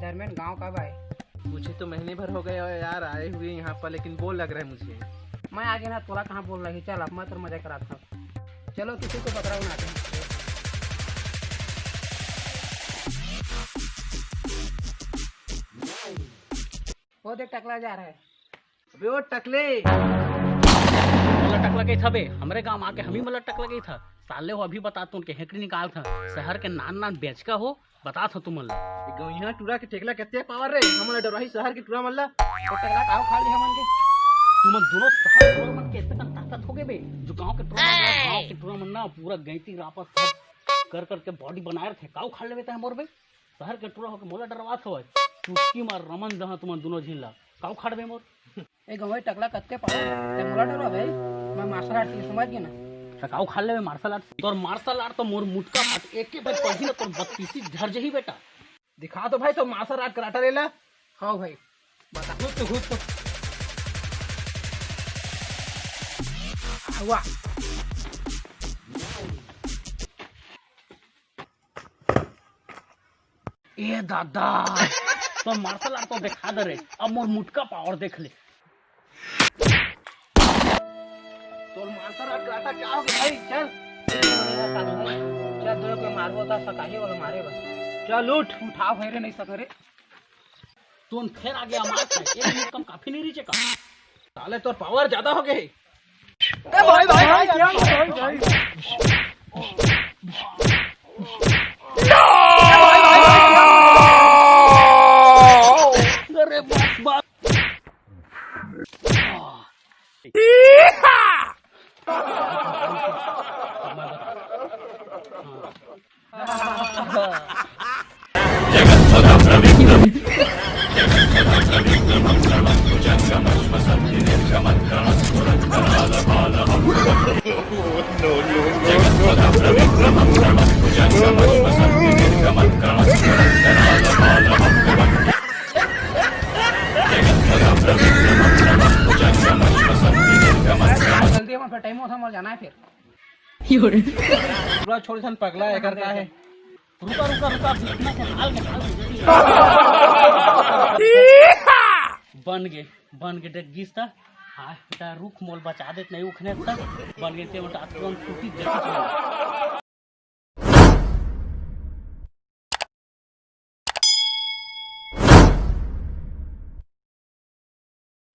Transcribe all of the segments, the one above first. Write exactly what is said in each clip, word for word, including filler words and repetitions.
Chairman, गांव कब आए? मुझे तो महीने भर हो गए हो यार आए हुए यहाँ पर, लेकिन बोर लग रहा है मुझे। मैं आगे ना, तोला कहाँ बोर लगी? चल, अब मैं तोर मजा कराता हूँ। चलो, किसी को पकड़ा बनाते हैं। वो देख, टकला जा रहा है। अबे वो टकले। मोला टकला कही था बे, हमरे गांव आके हमी मोला टकला कही था। साले हो, अभी बता तू उनके हेकड़ी निकाल था। शहर के नान नान बेचका हो, बता था तुमन ला। ये गौइया टूरा के टेकला कत्ते पावर रे, हमन ला डरवाही शहर के टूरा मन ला। तो टकला काव खा ली हमन के? तुमन दोनों शहर के टूरा मन के इतना ताकत हो गए बे, जो गांव के टूरा मन ला, गांव के टूरा मन ना पूरा गैंती रापत सब कर करके बॉडी बनाए रखे। काव खा लेबे तैं मोर बे? शहर के टूरा होके मोला डरवात हवय। चुटकी मार रमन दहा तुमन दोनों झिन ला। काव खा लेबे मोर? ए गंवई टकला कतके पावर, ते मोला डरा भाई, मैं मार्शल आर्ट सीखे, समझ गे ना? त काव खा लेबे मार्शल आर्ट? तोर मार्शल आर्ट तो मोर मुटका फाट, एके बार पढ़ी ना तोर बत्तीसी झर जही बेटा। दिखा तो भाई तो मार्शल आर्ट कराटा लेला। हाँ भाई, बता। घुस तो, घुस तो। वाह। ए दादा, तो मार्शल आर्ट तो दिखा दे रे, अब मोर मुटका पावर देख ले। तोर मार्शल आर्ट कराटा क्या हो गया भाई? चल। चल, दोनों को मारबो त सकाही वाला मारे बस। चल उठ। उठाव है रे, नहीं सका रे। तोन फेर आगे मार खाए, एक मिनट कम काफी नहीं रही का? साले तोर पावर ज्यादा हो गए। ए भाई, भाई, भाई, क्या भाई, भाई? अरे बस, बस। जल्दी, हमारा टाइम होता, हमारा जाना है फिर। पूरा छोड़ सन पगला है, कर का है? रुका, रुका, रुका, अभी इतना से हाल के हाल बन गए, बन गए डग्गीस त। हाँ, बेटा रुक, मोल बचा देत नहीं उखने त। बन गए ते बेटा तुरंत टूटी देखी चल।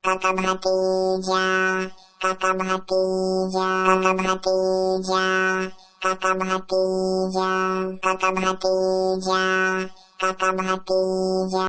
काका भतीजा, काका भतीजा, काका भतीजा, काका भतीजा, काका भतीजा, काका भतीजा।